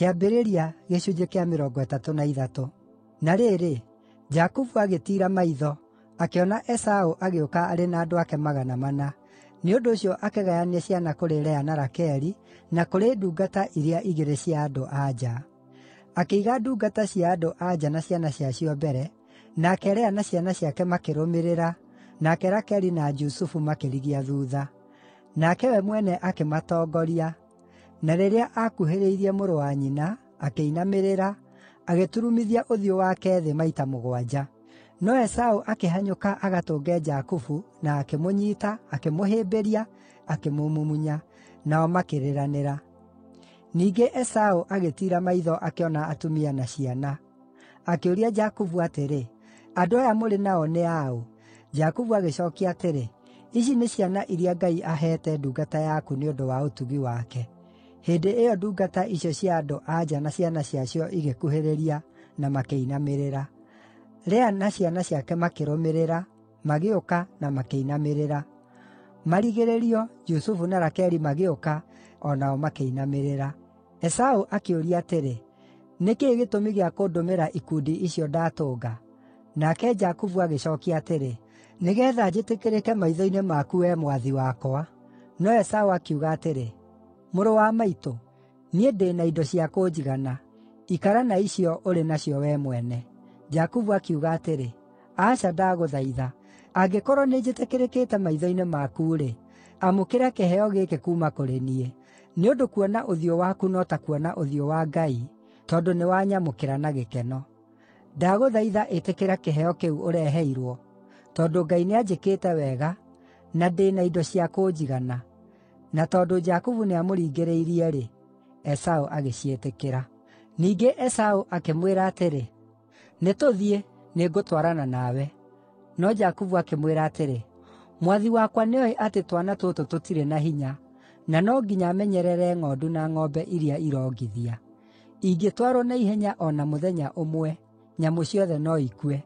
Kĩambĩrĩria 33. Na rĩrĩ, Jakubu agĩtiira maitho, akĩona Esaũ agĩũka arĩ na andũ ake 400. Nĩ ũndũ ũcio akĩgayania ciana kũrĩ Lea na Rakeli, na kũrĩ ndungata iria igĩrĩ cia andũ-a-nja. Akĩiga ndungata cia andũ-a-nja na ciana ciacio mbere, nake Lea na ciana ciake makĩrũmĩrĩra, nake Rakeli na Jusufu makĩrigia thuutha. Nake we mwene akĩmatongoria, na rĩrĩa aakuhĩrĩirie mũrũ wa nyina, akĩinamĩrĩra, agĩturumithia ũthiũ wake thĩ maita 7. No Esaũ akĩhanyũka agatũnge Jakubu na akĩmũnyiita, akĩmũhĩmbĩria, akĩmũmumunya. Nao makĩrĩranĩra. Ningĩ Esaũ agĩtiira maitho akĩona atumia na ciana. Akĩũria Jakubu atĩrĩ, “Andũ aya mũrĩ nao nĩ a ũ?” Jakubu agĩcookia atĩrĩ, “Ici nĩ ciana iria Ngai aheete ndungata yaku nĩ ũndũ wa ũtugi wake.” Hĩndĩ ĩyo ndungata icio cia andũ-a-nja na ciana ciacio igĩkuhĩrĩria na makĩinamĩrĩra. Lea na ciana ciake makĩrũmĩrĩra, magĩũka na makĩinamĩrĩra. Marigĩrĩrio, Jusufu na Rakeli magĩũka, o nao makĩinamĩrĩra. Esaũ akĩũria atĩrĩ, “Nĩ kĩĩ gĩtũmi gĩa kũndũmĩra ikundi icio ndatũnga?” Nake Jakubu agĩcookia atĩrĩ, “Nĩgeetha njĩtĩkĩrĩke maitho-inĩ maku wee mwathi wakwa.” No Esaũ akiuga atĩrĩ, “Mũrũ wa maitũ, niĩ ndĩ na indo cia kũnjigana. Ikara na icio ũrĩ nacio wee mwene.” Jakubu akiuga atĩrĩ, “Aca, ndagũthaitha. Angĩkorwo nĩnjĩtĩkĩrĩkĩte maitho-inĩ maku-rĩ, amũkĩra kĩheo gĩkĩ kuuma kũrĩ niĩ. Nĩ ũndũ kuona ũthiũ waku no ta kuona ũthiũ wa Ngai, tondũ nĩwanyamũkĩra na gĩkeno. Ndagũthaitha ĩtĩkĩra kĩheo kĩu ũreheirwo, tondũ Ngai nĩanjĩkĩte wega, na ndĩ na indo cia kũnjigana.” Na tondũ Jakubu nĩamũringĩrĩirie-rĩ, Esaũ agĩciĩtĩkĩra. Ningĩ Esaũ akĩmwĩra atĩrĩ, “Nĩtũthiĩ, nĩngũtwarana nawe.” No Jakubu akĩmwĩra atĩrĩ, “Mwathi wakwa nĩoĩ atĩ twana tũtũ tũtirĩ na hinya, na no nginya menyerere ng'ondu na ng'ombe iria irongithia. Ingĩtwarwo na ihenya o na mũthenya ũmwe, nyamũ ciothe no ikue.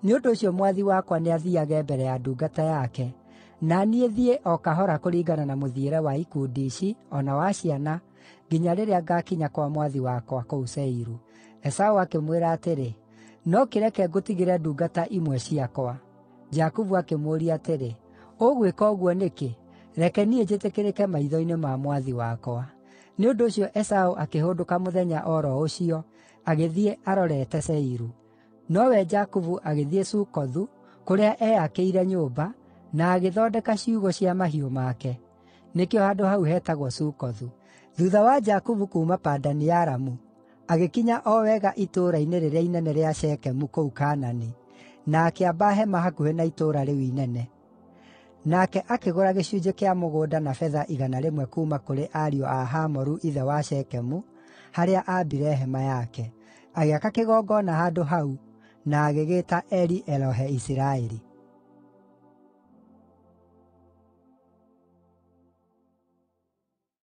Nĩ ũndũ ũcio mwathi wakwa nĩathiiage mbere ya ndungata yake, na niĩ thiĩ o kahora kũringana na mũthiĩre wa ikundi ici, o na wa ciana, nginya rĩrĩa ngaakinya kwa mwathi wakwa kũu Seiru.” Esaũ akĩmwĩra atĩrĩ, “No kĩreke ngũtigĩre ndungata imwe ciakwa.” Jakubu akĩmũũria atĩrĩ, “Ũgwĩka ũguo nĩkĩ? Reke niĩ njĩtĩkĩrĩke maitho-inĩ ma mwathi wakwa.” Nĩ ũndũ ũcio Esaũ akĩhũndũka mũthenya o ro ũcio, agĩthiĩ arorete Seiru. Nowe Jakubu agĩthiĩ Sukothu, kũrĩa eyakĩire nyũmba, na agĩthondeka ciugũ cia mahiũ make. Nĩkĩo handũ hau hetagwo Sukothu. Thuutha wa Jakubu kuuma Padani-Aramu, agĩkinya o wega itũũra-inĩ rĩrĩa inene rĩa Shekemu kũu Kaanani, na akĩamba hema hakuhĩ na itũũra rĩu inene. Nake akĩgũra gĩcunjĩ kĩa mũgũnda na betha 100 kuuma kũrĩ ariũ a Hamoru ithe wa Shekemu, harĩa aambire hema yake. Agĩaka kĩgongona handũ hau, na agĩgĩĩta Eli-Elohe-Isiraeli.